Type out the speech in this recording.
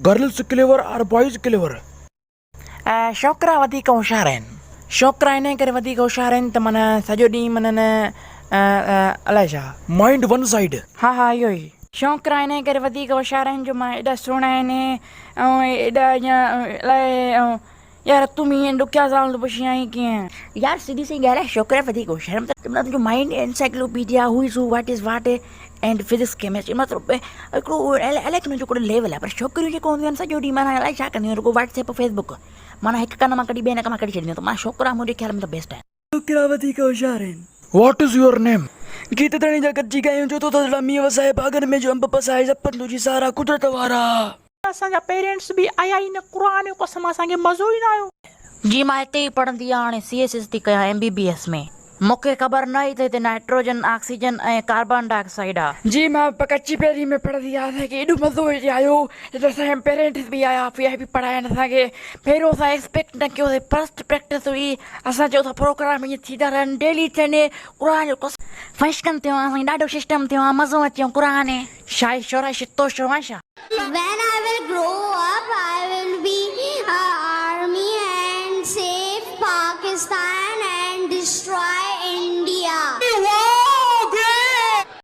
Girls clever or boys clever? ڇوڪرا وڌيڪ هوشيار آهن. ڇوڪرا انهيء ڪري وڌيڪ هوشيار آهن ته معنيٰ سڄو ڏينهن معنيٰ نه الائي ڇا. Mind one side. ها ها اهو ئي. ڇوڪرا انهيء ڪري وڌيڪ هوشيار آهن جو معنيٰ ايڏا سهڻا آهن ۽ ايڏا ائين الائي يار تون به ائين ڏکيا سوال ٿو پڇين ائين ڪيئن. يار سڌي سئي ڳالهه آهي ڇوڪرا وڌيڪ هوشيار آهن مطلب تنهنجو mind encyclopedia who is who what is what and physics chemistry مطلب هڪڙو الائي ڪنهن جو هڪڙو ليول آهي پر ڇوڪريون جيڪو هونديون آهن سڄو ڏينهن معنيٰ الائي ڇا ڪنديون آهن رڳو واٽس ايپ فيس بڪ معنيٰ هڪ ڪن مان ڪڍي ٻئي نڪ مان ڪڍي ڇڏينديون آهن ته معنيٰ ڇوڪرا منهنجي خيال ۾ ته بيسٽ آهن. ڇوڪرا وڌيڪ هوشيار آهن. واٽ is your name? گيت ڌڻي جا گڏجي ڳايون جو تو ٿڌڙا مينهن وسائي باغن ۾ جو انب پسائي سپن تنهنجي ساراهه قدرت وارا. اسان جا پيرينٽس به آيا ئي نه قرآن جو قسم اسان کي مزو ئي نه آيو. جي مان هتي ئي پڙهندي آهيان هاڻي سي ايس ايس ٿي ڪيان ايم بي بي ايس ۾. مونکي خبر نه هئي ته هتي nitrogen, oxygen ۽ carbon dioxide آ. جي مان به ڪچي پيري ۾ پڙهندي آهيان اسان کي ايڏو مزو هتي آيو جتي اسان جا پيرينٽس به آيا وي آء پي پڙهائڻ اسان کي پهريون اسان ايڪسپيڪٽ نه ڪيو سي فرسٽ پريڪٽس هئي اسان چيو ته پروگرام ائين ٿيندا رهن ڊيلي ٿين قرآن جو قسم. فشڪن ٿيو آ سائين ڏاڍو سسٽم ٿيو آ مزو اچي ويو قرآن شاهي شورا شتو شو آ شا. When I will grow up I will be a army and save Pakistan.